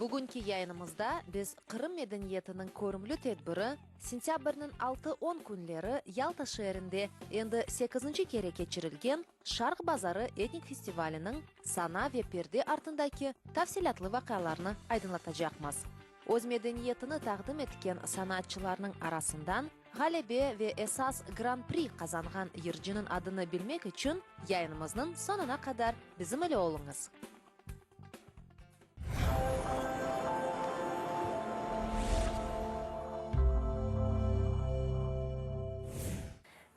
Bugünki yayınımızda biz Qırım medeniyetiniñ körümli tedbiri, sentâbrniñ altı-on künleri Yalta şeerinde endi sekizinci kere keçirilgen Şarq bazarı etnik festivaliniñ sana ve perde artındaki tafsilâtlı vaqialarnı aydınlatacaqmız. Öz medeniyetini taqdim etken sanatçılarnıñ arasından ğalebe ve esas Gran-pri qazanğan yırcınıñ adını bilmek içün yayınımıznıñ soñuna qadar bizim ile oluñız.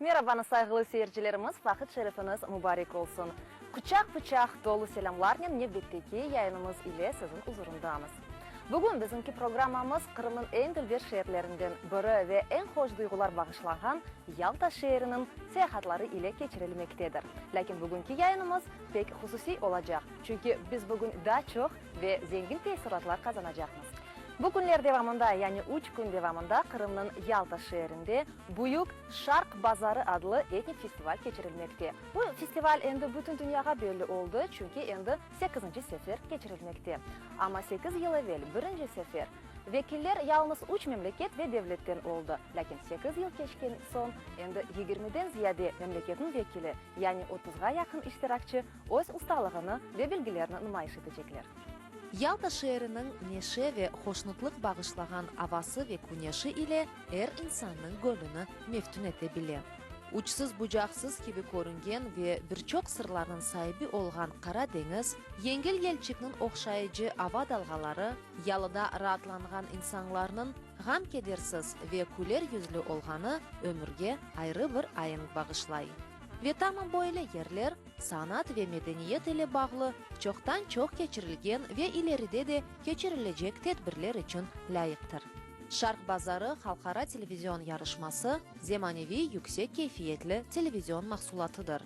Merabanı sayğılı seyircilerimiz, vaqıt şerifiñiz mubarek olsun! Quçaq-pıçaq tolu selâmlarnen nevbetteki yayınımız ile siziñ uzurındamız. Bugün bizimki programmamız Qırımnıñ eñ dülber şeerlerinden biri ve eñ hoş duyğular bağışlağan Yalta şeeriniñ seyahatları ile keçirilmektedir. Lâkin bugünki yayınımız pek hususiy olacaq, çünki biz bugün daa çoq ve zengin teessuratlar qazanacaqmız. Bu künler devamında, yani üç kün devamında Qırımnıñ Yalta şeerinde büyük Şarq bazarı adlı etnik festival keçirilmekte. Bu festival endi bütün dünyağa belli oldı, çünki endi sekizinci sefer keçirilmekte. Amma sekiz yıl evel birinci sefer vekiller yalıñız üç memleket ve devletten oldı. Lâkin sekiz yıl keçken soñ endi yigirmiden ziyade memleketniñ vekili, yani otuzğa yaqın iştirakçi öz ustalığını ve bilgilerini numayış etecekler. Yalta şeeriniñ neşe ve hoşnutlıq bağışlağan avası ve küneşi ile er insannıñ gönlüni meftün ete bile. Uçsız-bucaqsız kibi körüngen ve bir çoq sırlarnıñ saibi olğan Qara deñiz, yengil yelçikniñ ohşayıcı ava dalğaları, yalıda raatlanğan insanlarnıñ ğam-kedersiz ve küler yüzlü olğanı ömürge ayrı bir aenk bağışlay. Ve tamam böyle yerler, sanat ve medeniyet ile bağlı çoqtan-çoq keçirilgen ve ileride de keçirilecek tedbirler içün lâyıqtır. Şarq bazarı halqara televizion yarışması zemaneviy yüksek keyfiyetli televizion mahsulatıdır.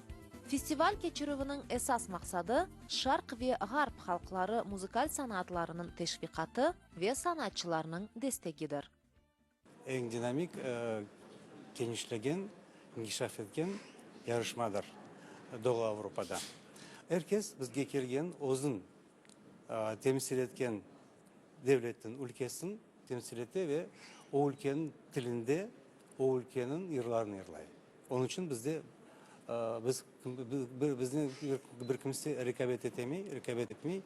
Festival keçirüviniñ esas maqsadı, şarq ve ğarp halqları muzıkal sanatlarınıñ teşviqatı ve sanatçılarnıñ destegidir. Eñ dinamik kenişlegen, inkişaf etken yarışmadır Doğu Avropada. Er kes bizge kelgen özüñ temsil etken devletniñ, ülkesiniñ temsil ete ve o ülkeniñ tilinde o ülkeniñ yırlarını yırlay. Onıñ içün bizde biz biznen bir kimse rekabet etemey, rekabet etmey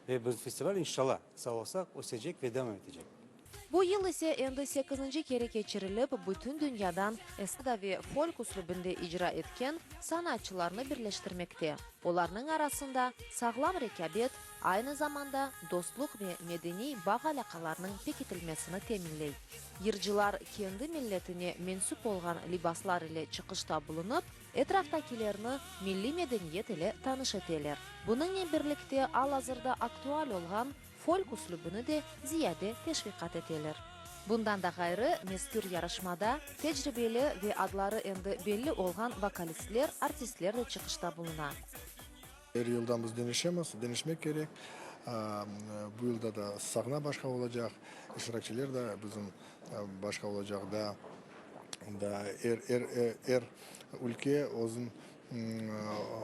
ve bizim festival, inşallah, sağ olsaq, ösecek ve devam etecek. Bu yıl ise endi sekizinci kere keçirilip, bütün dünyadan estrada ve folk üslübinde icra etken sanatçılarnı birleştirmekte. Olarnıñ arasında sağlam rekabet, aynı zamanda dostluq ve medeniy bağ-alâqalarnıñ pekitilmesini teminley. Yırcılar kendi milletine mensüp olğan libaslar ile çıqışta bulunıp, etraftakilerni milliy medeniyet ile tanış eteler. Bunıñnen birlikte al-azırda aktual olğan folk üslübini de ziyade teşviqat eteler. Bundan da ğayrı, mezkür yarışmada tecribeli ve adları endi belli olğan vokalistler, artistler de çıqışta buluna. Er yıldan biz deñişemiz, deñişmek kerek. Bu yılda da sahna başqa olacaq, iştirakçiler de bizim başqa olacaq. Daa daa er er er ülke özün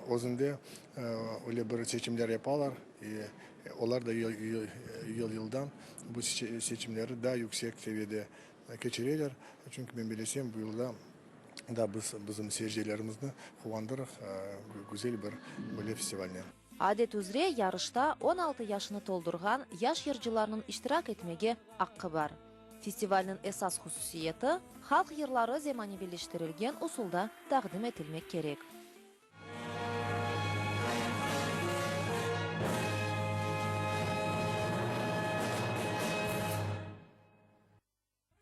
özünde öyle bir seçimler yapalar. Olar da yıl yıldan bu seçimleri daa yüksek seviyede keçireler. Çünki men bilesem, bu yılda da biz bizim seyircilerimizni quvandırıq güzel bir böyle festivalnen. Adet üzre yarışta 16 yaşını toldurğan yaş yırcılarnıñ iştirak etmege aqqı bar. Festivalniñ esas hususiyeti, halq yırları zemaneviyleştirilgen usulda taqdim etilmek kerek.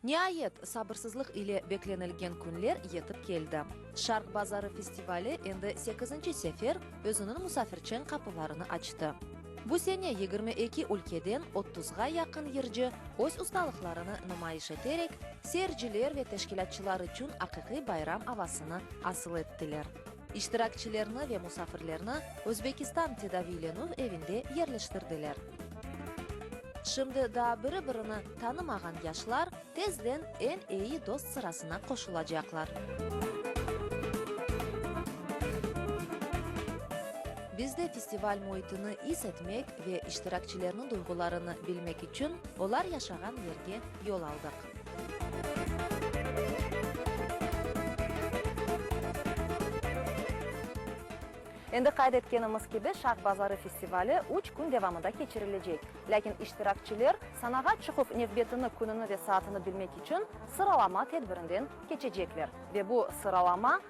Niayet, sabırsızlıq ile beklenilgen künler yetip keldi. Şarq bazarı festivali endi sekizinci sefer özüniñ musafirçen qapılarını açtı. Bu sene 22 ülkeden otuzğa yaqın yırcı öz ustalıqlarını numayış eterek, seyirciler ve teşkilâtçılar içün aqiqiy bayram avasını asıl ettiler. İştirakçilerni ve musafirlerni Özbekistan tedaviylenüv evinde yerleştirdiler. Şimdi daa biri-birini tanımağan yaşlar tezden eñ eyi dost sırasına qoşulacaqlar. Biz de festival müitini is etmek ve iştirakçilerniñ duyğularını bilmek içün olar yaşağan yerge yol aldıq. Endi qayd etkenimiz kibi, Şarq bazarı festivali üç kün devamında keçirilecek. Lâkin iştirakçiler sanağa çıquv nevbetini, kününi ve saatini bilmek içün sıralama tedbirinden keçecekler. Ve bu sıralama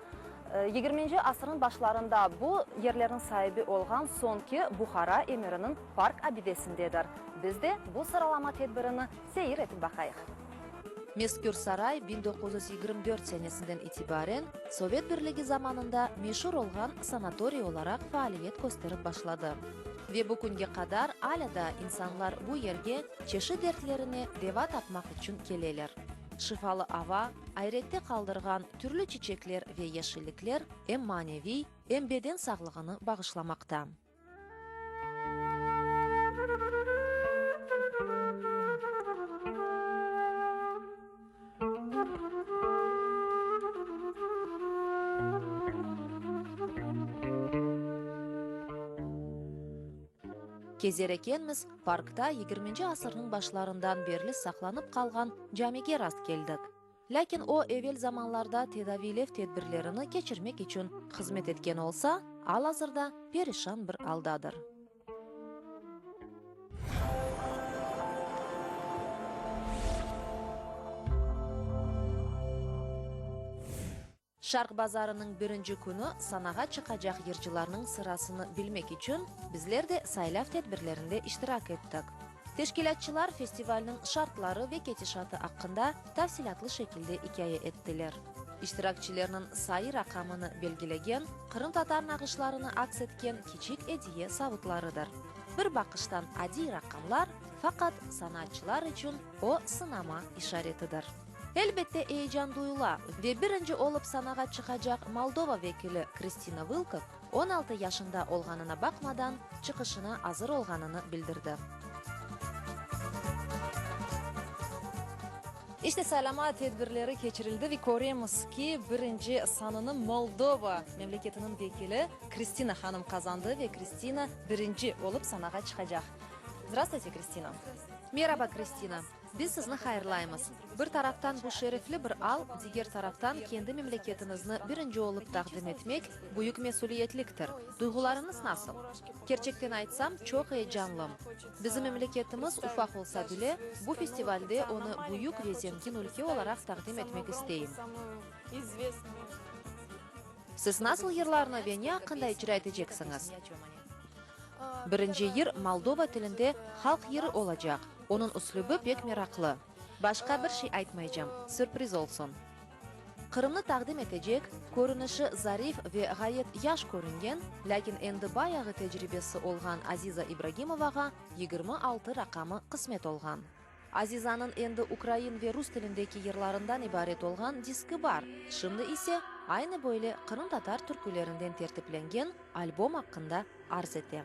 yigirminci asırnıñ başlarında bu yerlerniñ saibi olğan soñki Buhara emiriniñ park abidesindedir. Biz de bu sıralama tedbirini seyir etip baqayıq. Mezkür saray 1924 senesinden itibaren Sovet Birligi zamanında meşur olğan sanatoriy olaraq faaliyet kösterip başladı. Ve bu künge qadar alâ da insanlar bu yerge çeşit dertlerine deva tapmaq içün keleler. Şifalı ava, ayrette qaldırğan türlü çiçekler ve yeşillikler em maneviy, em beden sağlığını bağışlamaqta. Kezer ekenmiz, parkta yigirminci asırnıñ başlarından berli saqlanıp qalğan camige rast keldik. Lâkin o, evel zamanlarda tedaviylev tedbirlerini keçirmek içün hızmet etken olsa, al-azırda perişan bir aldadır. Şarq bazarınıñ birinci künü sanağa çıqacaq yırcılarnıñ sırasını bilmek içün bizler de saylav tedbirlerinde iştirak ettik. Teşkilâtçılar festivalniñ şartları ve ketişatı aqqında tafsilâtlı şekilde ikâye ettiler. İştirakçilerniñ sayı raqamını belgilegen qırımtatar nağışlarını aks etken kiçik ediye savutlarıdır. Bir baqıştan adiy raqamlar, faqat sanatçılar içün o sınama işaretidir. Elbette eyecan duyula ve birinci olıp sanağa çıqacaq Moldova vekili Kristina Vılkov 16 yaşında olğanına baqmadan, çıqışına azır olğanını bildirdi. İşte saylama tedbirleri keçirildi ve köremiz ki, birinci sanını Moldova memleketiniñ vekili Kristina hanım qazandı ve Kristina birinci olıp sanağa çıqacaq. Zdravstvuyte, Kristina! Meraba, Kristina! Biz sizni hayırlaymız. Bir taraftan bu şerefli bir al, diger taraftan kendi memleketiñizni birinci olıp taqdim etmek büyük mesüliyetliktir. Duyğularıñız nasıl? Kerçekten aytsam, çoq eyecanlım. Bizim memleketimiz ufaq olsa bile, bu festivalde onı büyük ve zengin ülke olaraq taqdim etmek isteyim. Siz nasıl yırlarnı ve ne aqqında icra eteceksiñiz? Birinci yır moldova tilinde halq yırı olacaq, onıñ üslübi pek meraqlı. Başqa bir şey aytmaycam, sürpriz olsun. Qırımnı taqdim etecek, körünişi zarif ve ğayet yaş körüngen, lâkin endi bayağı tecribesi olğan Aziza İbragimovağa 26 raqamı qısmet olğan. Azizanıñ endi ukrain ve rus tilindeki yırlarından ibaret olğan diski bar, şimdi ise aynı böyle qırımtatar türkülerinden tertiplengen albom aqqında arz ete.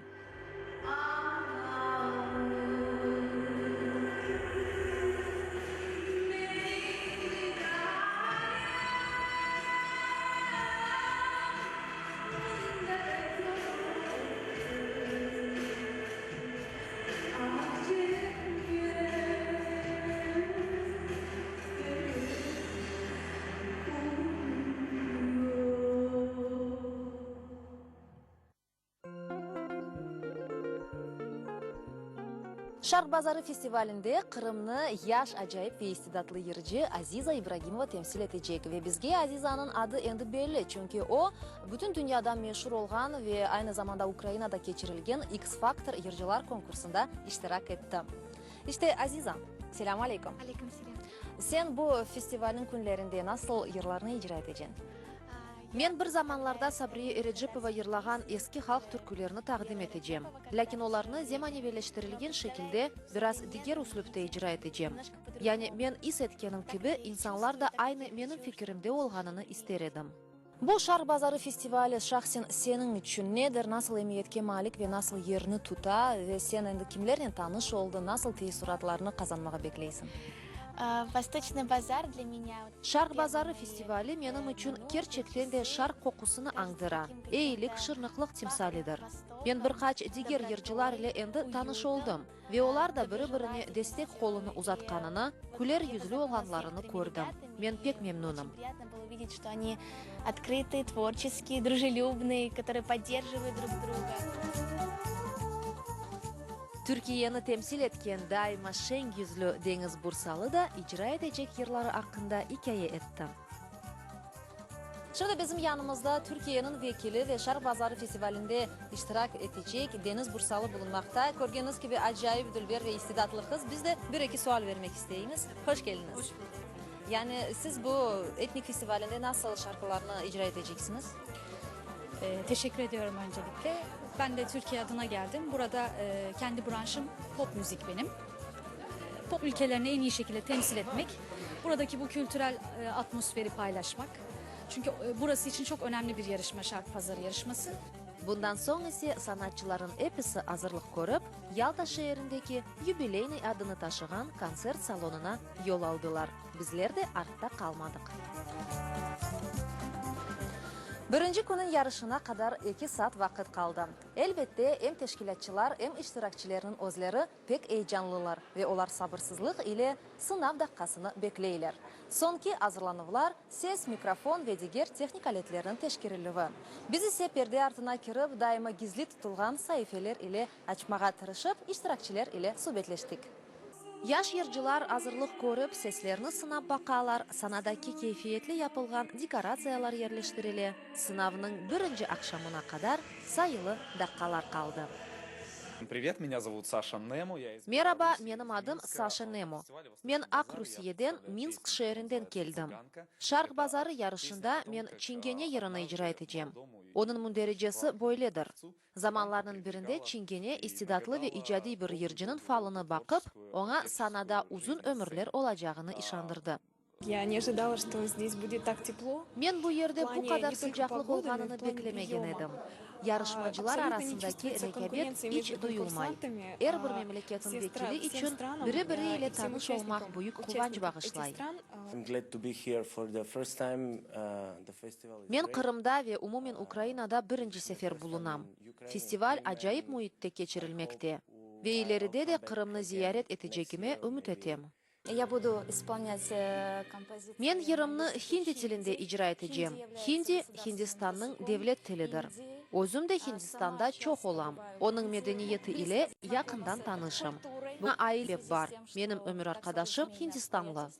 Şarq bazarı festivalinde Qırımnı yaş, acayip ve istidatlı yırcı Aziza İbragimova temsil etecek. Ve bizge Azizanıñ adı endi belli, çünki o, bütün dünyada meşur olğan ve aynı zamanda Ukrainada keçirilgen X-Factor yırcılar konkursında iştirak etti. İşte, Aziza, selâm aleyküm. Aleyküm selâm. Sen bu festivalniñ künlerinde nasıl yırlarnı icra eteceñ? Men bir zamanlarda Sabriye Erecepova yırlağan eski halq türkülerini taqdim etecem. Lâkin olarnı zemaneviyleştirilgen şekilde, biraz diger üslüpte icra etecem. Yani men is etkenim kibi, insanlar da aynı menim fikirimde olğanını ister edim. Bu Şarq bazarı festivali şahsen seniñ içün nedir, nasıl emiyetke malik ve nasıl yerni tuta ve sen endi kimlernen tanış oldıñ, nasıl teessuratlarnı qazanmağa bekleysiñ? Восточный базар для меня. Şarq bazarı festivali menim içün kerçekten de şarq qoqusını añdıra, eyilik, şırnıqlıq timsalidir. Men bir qaç diger yırcılar ile endi tanış oldım ve olar da biri-birine destek qolunı uzatqanını, küler yüzlü olğanlarını kördim. Men pek memnünim. Türkiyeni temsil etken daima şeñ yüzlü Deñiz Bursalı da icra etecek yırları aqqında ikâye etti. Şimdi bizim yanımızda Türkiyeniñ vekili ve Şarq bazarı festivalinde iştirak etecek Deniz Bursalı bulunmaqta. Körgeniñiz kibi, acayip dülber ve istidatlı qız. Biz de bir-eki sual bermek isteymiz. Hoş keldiñiz. Hoş buldıq. Yani siz bu etnik festivalinde nasıl şarkılarnı icra eteceksiñiz? Teşekkür ediyorum öncelikle. Ben de Türkiye adına geldim. Burada kendi branşım pop müzik benim. Pop ülkelerini en iyi şekilde temsil etmek, buradaki bu kültürel atmosferi paylaşmak. Çünkü burası için çok önemli bir yarışma, Şark Pazarı yarışması. Bundan soñ ise sanatçıların episi azırlıq körip, Yalta şeerindeki Yubileynıy adını taşığan kontsert salonına yol aldılar. Bizler de artta qalmadıq. Birinci künüñ yarışına qadar eki saat vaqıt qaldı. Elbette, em teşkilâtçılar, em iştirakçilerniñ özleri pek eyecanlılar ve olar sabırsızlıq ile sınav daqqasını bekleyler. Soñki azırlanuvlar, ses, mikrofon ve diger tehnik aletlerniñ teşkerilüvi. Biz ise perde artına kirip, daima gizli tutulğan saifeler ile açmağa tırışıp, iştirakçiler ile subetleştik. Yaş yırcılar azırlıq körip, seslerini sınap baqalar, sanadaki keyfiyetli yapılğan dekoratsiyalar yerleştirile, sınavnıñ birinci aqşamına qadar sayılı daqqalar qaldı. Privet, меня zovut Saşa Nemo, ya iz Meraba, Belarusi, menim iz adım Minska. Saşa Nemo. Festival Men Vostocnıy Aq bazar, ya Rusiyeden, представляю Minsk песню şeerinden keldim. Цыганка. Şarq Это bazarı песня yarışında о том, men как Çingene yırını однажды icra etecem. молодому и Onıñ mündericesi талантливому böyledir. певцу Zamanlarnıñ birinde çingene istidatlı ve icadiy bir yırcınıñ falını baqıp, oña sanada uzun ömürler olacağını işandırdı. Men bu yerde bu qadar sıcaqlıq olğanını beklemegen edim. Yarışmacılar arasındaki rekabet iç duyulmay. Er bir memleketniñ vekili içün biri-biri ile tanış olmaq büyük quvanç bağışlay. Men Qırımda ve umumen Ukrainada birinci sefer bulunam. Festival acayip müitte keçirilmekte. Ve ileride de Qırımnı ziyaret etecegime ümüt etem. Men yırımnı hindi tilinde icra etecem. Hindi, Hindistannıñ devlet tilidir. Özüm de Hindistanda çoq olam, onıñ medeniyeti ile yaqından tanışım. Buña ailep bar, menim ömür arqadaşım hindistanlı.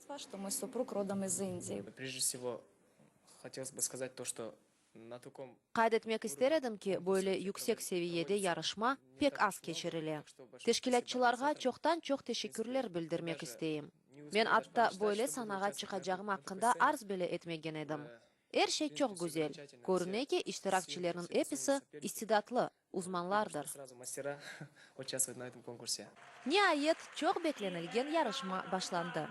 Qayd etmek ister edim ki, böyle yüksek seviyede yarışma pek az keçirile. Teşkilâtçılarğa çoqtan-çoq teşekkürler bildirmek isteyim. Men atta böyle sanağa çıqacağım aqqında arz bile etmegen edim. Er şey çoq güzel. Körüne ki, iştirakçilerniñ episi istidatlı, uzmanlardır. Niayet, çoq beklenilgen yarışma başlandı.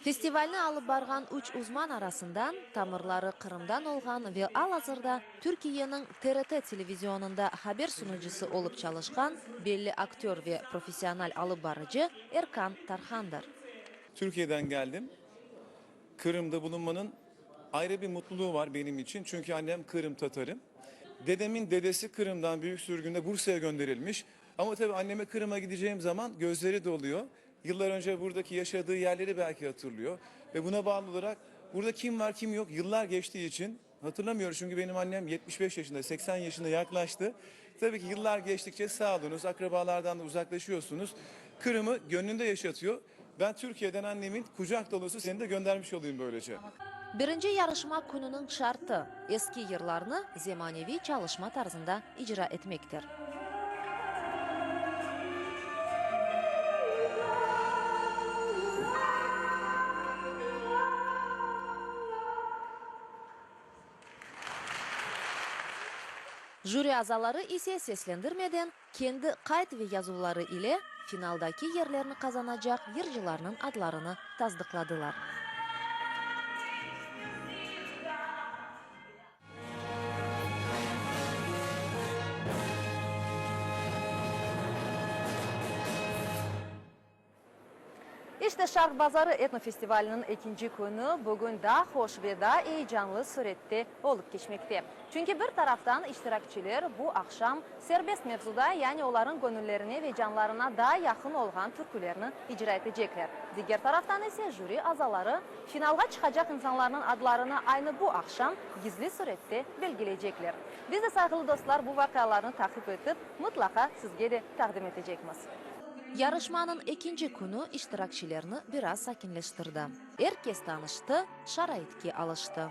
Festivalni alıp barğan üç uzman arasından, tamırları Qırımdan olğan ve al-azırda Türkiyeniñ TRT televizionında haber sunucısı olıp çalışqan belli aktör ve professional alıp barıcı Erkan Tarhandır. Türkiyeden geldim. Qırımda bulunmanın ayrı bir mutluluğu var benim için. Çünki annem Qırım Tatarı. Dedemin dedesi Qırımdan büyük sürgünde Bursa'ya gönderilmiş. Ama tabii anneme Qırım'a gideceğim zaman gözleri doluyor. Yıllar önce buradaki yaşadığı yerleri belki hatırlıyor. Ve buna bağlı olarak burada kim var kim yok yıllar geçtiği için hatırlamıyor. Çünkü benim annem 75 yaşında 80 yaşına yaklaştı. Tabii ki yıllar geçtikçe sağolunuz, akrabalardan da uzaklaşıyorsunuz. Kırım'ı gönlünde yaşatıyor. Ben Türkiye'den annemin kucak dolusu seni de göndermiş olayım böylece. Birinci yarışma kününiñ şartı, eski yırlarnı zemaneviy çalışma tarzında icra etmektir. Jüri azaları ise seslendirmeden kendi qayd ve yazuvları ile finaldaki yerlerni qazanacaq yırcılarnıñ adlarını tasdıqladılar. İşte, Şarq bazarı etnofestivaliniñ ekinci künü bugün daa hoş ve daa eyecanlı sürette olıp keçmekte. Çünki bir taraftan iştirakçiler bu aqşam serbest mevzuda, yani olarıñ göñüllerine ve canlarına daa yaqın olğan türkülerni icra etecekler. Diger taraftan ise jüri azaları finalğa çıqacaq insanlarnıñ adlarını aynı bu aqşam gizli sürette belgileycekler. Biz de, sayğılı dostlar, bu vaqialarnı taqip etip, mıtlaqa sizge de taqdim etecekmiz. Yarışmanıñ ekinci künü iştirakçilerni biraz sakinleştirdi. Er kes tanıştı, şaraitke alıştı.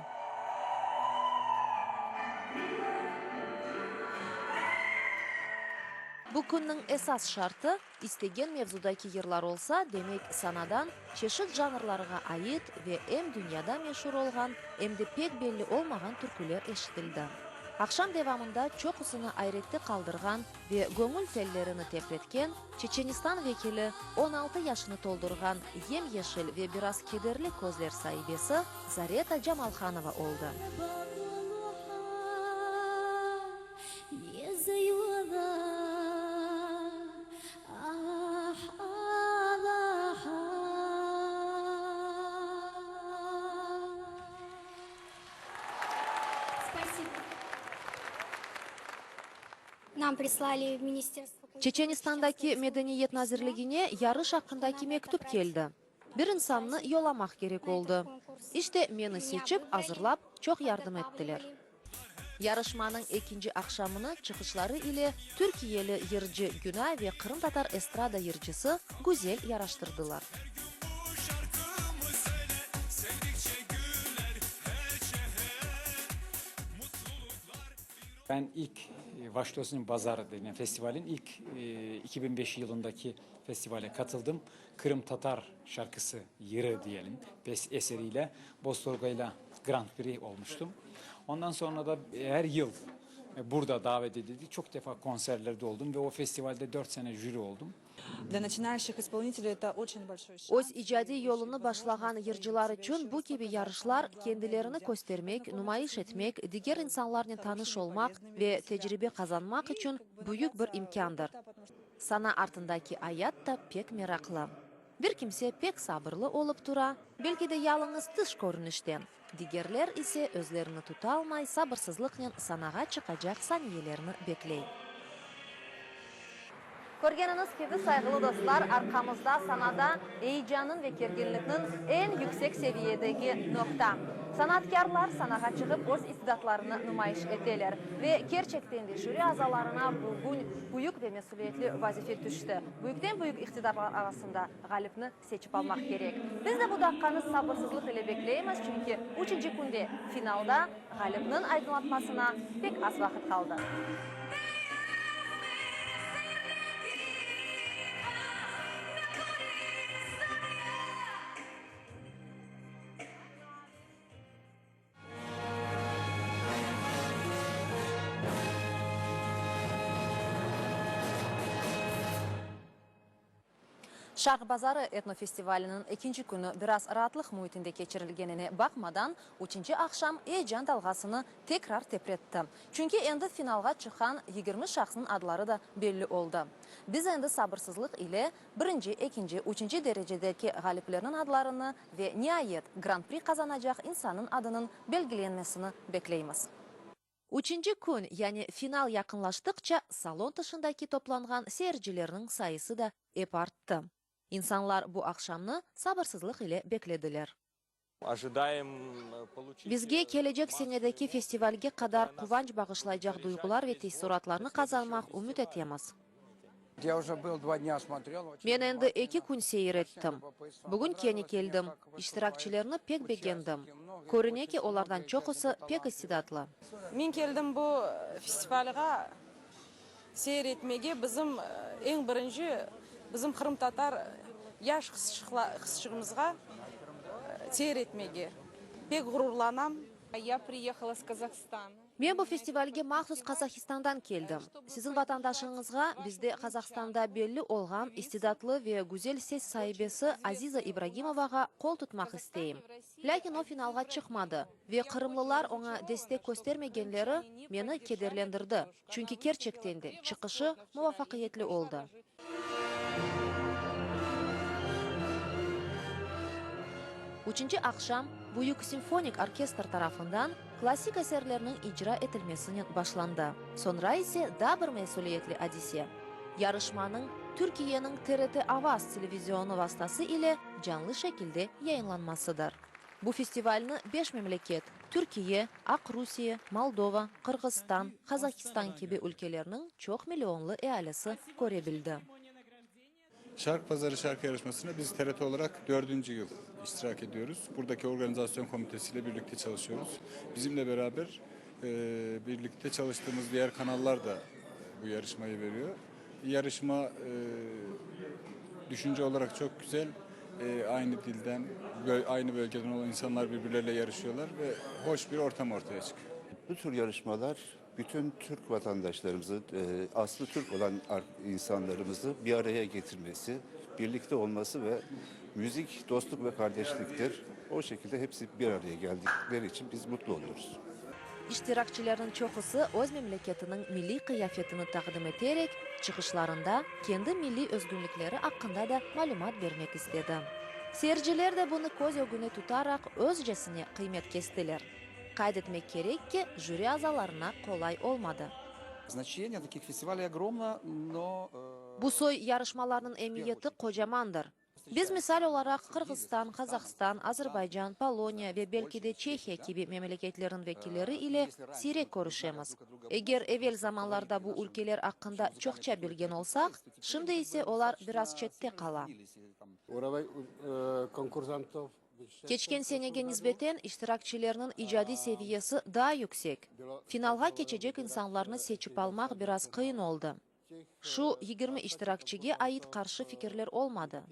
Bu künniñ esas şartı, istegen mevzudaki yırlar olsa, demek, sanadan çeşit janrlarğa ait ve em dünyada meşur olğan, em de pek belli olmağan türküler eşitildi. Aqşam devamında çoqusını ayrette qaldırğan ve göñül tellerini tepretken Çeçenistan vekili, 16 yaşını toldurğan yem-yeşil ve biraz kederli közler saibesi Zareta Camalhanova oldı. Çeçenistandaki Medeniyet nazirligine yarış aqqındaki mektüp keldi. Bir insannı yollamaq kerek oldı. İşte, meni seçip, azırlap, çoq yardım ettiler. Yarışmanıñ ekinci aqşamını çıqışları ile türkiyeli yırcı Günay ve qırımtatar estrada yırcısı Güzel yaraştırdılar. Ben ilk Vaştosnıñ bazarı degen festivalin ilk 2005 yılındaki festivale katıldım. Qırımtatar şarkısı, yırı diyelim, eseriyle Boztorğayla Grand-pri olmuştum. Ondan sonra da er yıl burada davet edildi. Çoq defa konserlerde oldum ve o festivalde dört sene jüri oldum. Для начинающих исполнителей это очень большой шанс. Öz icadiy yolunı başlağan yırcılar içün bu kibi yarışlar kendilerini köstermek, numayış etmek, diger insanlarnen tanış olmaq ve tecribe qazanmaq içün büyük bir imkândır. Sana artındaki ayat da pek meraqlı. Bir kimse pek sabırlı olıp tura, belki de yalıñız tış körünişten, digerler ise özlerini tutalmay sabırsızlıqnen sanağa çıqacaq saniyelerni bekley. Körgeniñiz kibi, sayğılı dostlar, arqamızda sanada eyecannıñ ve kerginlikniñ eñ yüksek seviyedeki noqta. Sanatkârlar sanağa çıqıp öz istidatlarını numayış eteler. Ve kerçekten de jüri azalarına bugün büyük ve mesüliyetli vazife tüşti, büyükten-büyük iqtidarlar arasında ğalipni seçip almaq kerek. Biz de bu daqqanı sabırsızlıq ile bekleymiz, çünki üçünci künde, finalda, ğalipniñ aydınlatmasına pek az vaqıt qaldı. Şarq bazarı etnofestivaliniñ ekinci künü biraz raatlıq müitinde keçirilgenine baqmadan, üçünci aqşam eyecan dalğasını tekrar tepretti. Çünki endi finalğa çıqqan 20 şahsnıñ adları da belli oldı. Biz endi sabırsızlıq ile birinci, ekinci, üçünci derecedeki ğaliplerniñ adlarını ve niayet Gran-pri qazanacaq insannıñ adınıñ belgilenmesini bekleymiz. Üçünci kün, yani final yaqınlaştıqça, salon tışındaki toplanğan seyircilerniñ sayısı da ep arttı. İnsanlar bu aqşamnı sabırsızlıq ile beklediler. Bizge kelecek senedeki festivalge qadar quvanç bağışlaycaq duyğular ve teessuratlarnı qazanmaq ümüt etemiz. Men endi eki kün seyir ettim. Bugün kene keldim. İştirakçilerni pek begendim. Körüne ki, olardan çoqusı pek istidatlı. Men keldim bu festivalğa seyir etmege, bizim eñ birinci bizim qırımtatar yaş qızçığımızğa seyir etmege. Pek ğururlanam. Ya priyehala s Kazahstana. Men bu festivalge mahsus Qazahistandan keldim. Siziñ vatandaşıñızğa, bizde Qazahstanda belli olğan, istidatlı ve güzel ses saibesi Aziza İbragimovağa qol tutmaq isteyim. Lâkin o finalğa çıqmadı ve qırımlılar oña destek köstermegenleri meni kederlendirdi, çünki kerçekten de çıqışı muvafaqiyetli oldı. Üçünci aqşam büyük simfonik orkestr tarafından klassik eserlerniñ icra etilmesinen başlandı. Soñra ise daa bir mesüliyetli adise, yarışmanıñ Türkiyeniñ TRT Avaz televizionı vastası ile canlı şekilde yayınlanmasıdır. Bu festivalni beş memleket, Türkiye, Aqrusiye, Moldova, Qırğızstan, Qazahistan kibi ülkelerniñ çoq millionlı ealisi köre bildi. Şarq Pazarı şarkı yarışmasına biz TRT olaraq dördünci yıl iştirak ediyoruz. Buradaki organizasyon komitesi ile birlikte çalışıyoruz. Bizimle beraber birlikte çalıştığımız diğer kanallar da bu yarışmayı veriyor. Yarışma düşünce olarak çok güzel. Aynı dilden, aynı bölgeden olan insanlar birbirleriyle yarışıyorlar ve hoş bir ortam ortaya çıkıyor. Bu tür yarışmalar bütün Türk vatandaşlarımızı, aslı Türk olan insanlarımızı bir araya getirmesi, birlikte olması ve müzik dostluk ve kardeşliktir. O şekilde hepsi bir araya geldikleri için biz mutlu oluyoruz. İştirakçilerniñ çoqusı öz memleketiniñ milliy qıyafetini taqdim eterek, çıqışlarında kendi milliy özgünlikleri aqqında da malümat bermek istedi. Seyirciler de bunı köz ögüne tutaraq özcesine qıymet kestiler. Qayd etmek kerek ki, jüri azalarına qolay olmadı. Znaçeniye takih festivaley ogromno, no. Bu soy yarışmalarnıñ emiyeti qocamandır. Biz, misal olaraq, Qırğızstan, Qazahstan, Azerbaycan, Poloniya ve belki de Çehiya kibi memleketlerniñ vekilleri ile siyrek körüşemiz. Eger evel zamanlarda bu ülkeler aqqında çoqça bilgen olsaq, şimdi ise olar biraz çette qala. Keçken senege nisbeten iştirakçilerniñ icadiy seviyesi daa yüksek. Finalğa keçecek insanlarnı seçip almaq biraz qıyın oldı. Şu 20 iştirakçige ait qarşı fikirler olmadı.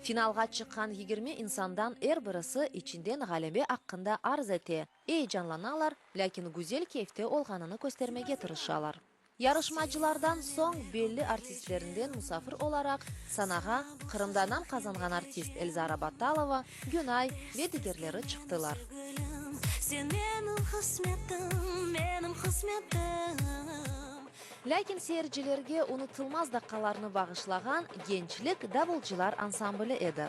Finalğa çıqqan 20 insandan er birisi içinden ğalebe aqqında arz ete, eyecanlanalar, lâkin güzel keyfte olğanını köstermege tırışalar. Yarışmacılardan soñ belli artistlerinden musafir olaraq sanağa Qırımda nam qazanğan artist Elzara Battalova, Günay ve digerleri çıqtılar. Lâkin seyircilerge unutılmaz daqqalarnı bağışlağan Gençlik davulcılar ansambli edi.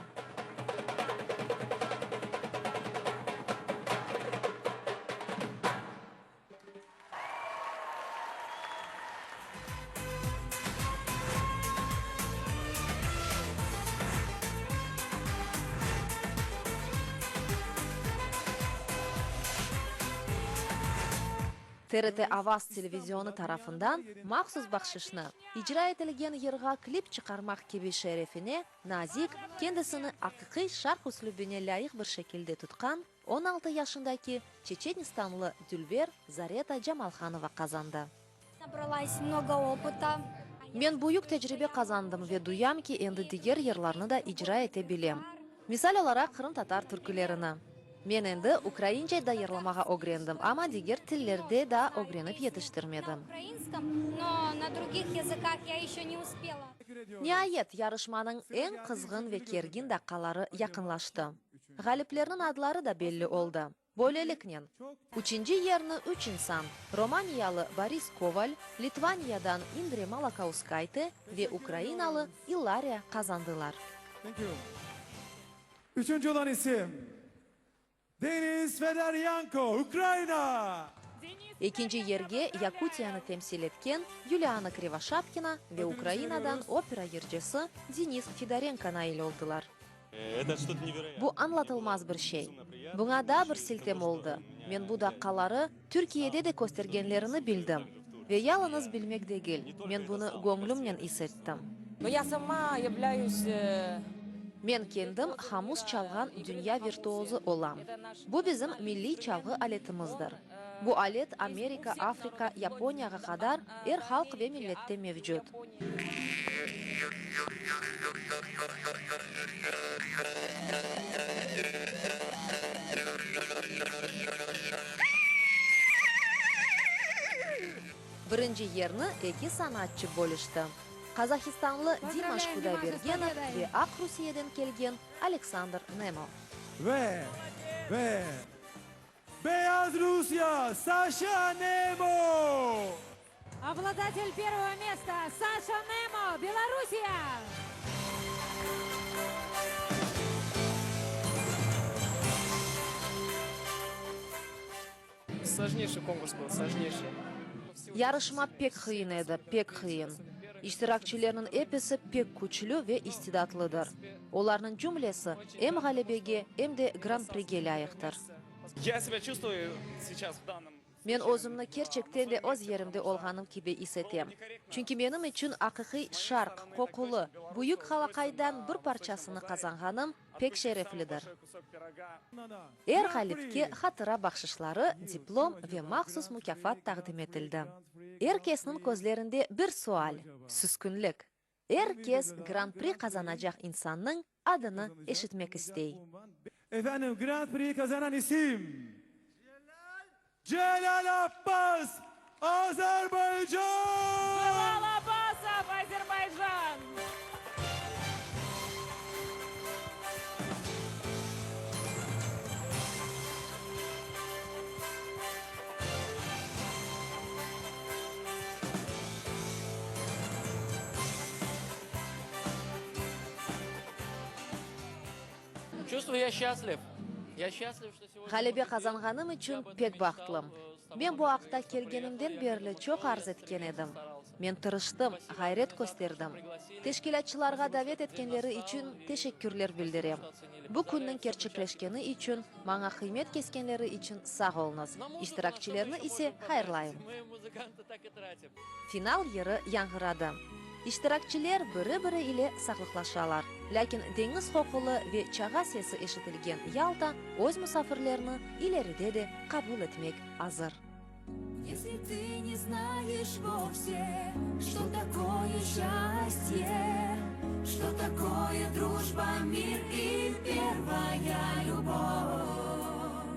TRT Avaz televizionı tarafından mahsus bahşışnı, icra etilgen yırğa klip çıqarmaq kibi şerefine nazik, kendisini aqiqiy şarq üslübine lâyıq bir şekilde tutqan 16 yaşındaki çeçenistanlı dülber Zareta Camalhanova qazandı. Nabralась mnogo opıta. Men büyük tecribe qazandım ve duyam ki, endi diger yırlarnı da icra ete bilem. Misal olaraq, qırımtatar türkülerini. Men endi ukraince da yırlamağa ögrendim, amma diger tillerde da ögrenip yetiştirmedim. Niayet, yarışmanıñ eñ qızğın ve kergin daqqaları yaqınlaştı. Ğaliplerniñ adları da belli oldı. Böyleliknen, üçünci yerni üç insan, romaniyalı Boris Koval, Litvaniyadan Indre Malakauskayte ve ukrainalı İllariya qazandılar. Thank you. Üçünci olan isim, Denis Fedoryanko, Ukraina! Ekinci yerge Yakutiyanı temsil etken Yuliana Krivoşapkina ve Ukrainadan opera yırcısı Denis Fedorenko nail oldılar. Bu añlatılmaz bir şey. Buña daa bir siltem oldı, men bu daqqaları Türkiyede de köstergenlerini bildim. Ve yalıñız bilmek degil, men bunı göñlümnen is ettim. Men kendim hamus çalğan dünya virtuozı olam. Bu bizim milliy çalğı aletimizdir. Bu alet Amerika, Afrika, Yaponiyağa qadar er halq ve millette mevcut. Birinci yerni eki sanatçı bölüşti, qazahistanlı Dimaş Kudaybergenov ve Aqrusiyeden kelgen Aleksandr Nemo. Ve, ve. Beyaz Rusya, Saşa Nemo! Obladatelь первого места Саша Немо, Белоруссия! Сложнейший конкурс был, сложнейший. Yarışma pek qıyın edi, pek qıyın. İştirakçilerniñ episi pek küçlü ve istidatlıdır. Olarnıñ cümlesi em ğalebege, em de Gran-prige lâyıqtır. Ya sebâ çuvstvuyu seyças v dannom. Men özümni kerçekten de öz yerimde olğanım kibi is etem. Çünki menim içün aqiqiy şarq, qoqulı, büyük qalaqaydan bir parçasını qazanğanım pek şereflidir. Er ğalipke hatıra bahşışları, diplom ve mahsus mukâfat taqdim etildi. Er kesniñ közlerinde bir sual, süskünlik. Er kes Gran-pri qazanacaq insannıñ adını eşitmek istey. Efendim, Gran-pri qazanan isim, Celâl Abbas, Azerbaycan! Celâl Abbasov, Azerbaycan! Çuvstvuyu, ya sçastliv. Ya sçastliv, çto segodnâ Ğalebe qazanğanım içün pek bahtlım. Men bu aqta kelgenimden berli çoq arz etken edim. Men tırıştım, ğayret kösterdim. Teşkilâtçılarğa davet etkenleri içün teşekkürler bildirem. Bu künniñ kerçekleşkeni içün, maña qıymet keskenleri içün sağ oluñız. İştirakçilerni ise hayırlayım. Final yırı yañğıradı. İştirakçiler biri-biri ile sağlıqlaşalar. Lâkin deñiz qoqulı ve çağa sesi eşitilgen Yalta öz musafirlerini ileride de qabul etmek azır. Esli tı ne znayeş vovse, çto takoye şçastye, çto takoye drujba, mir i pervaya lyubov,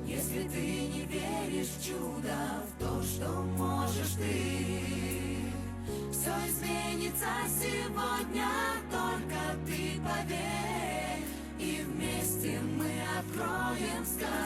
esli tı ne veriş v çudo, v to, çto mojeş tı, vsö izmenitsâ segodnâ, tolko tı pover, i vmeste mı otkroem skazku.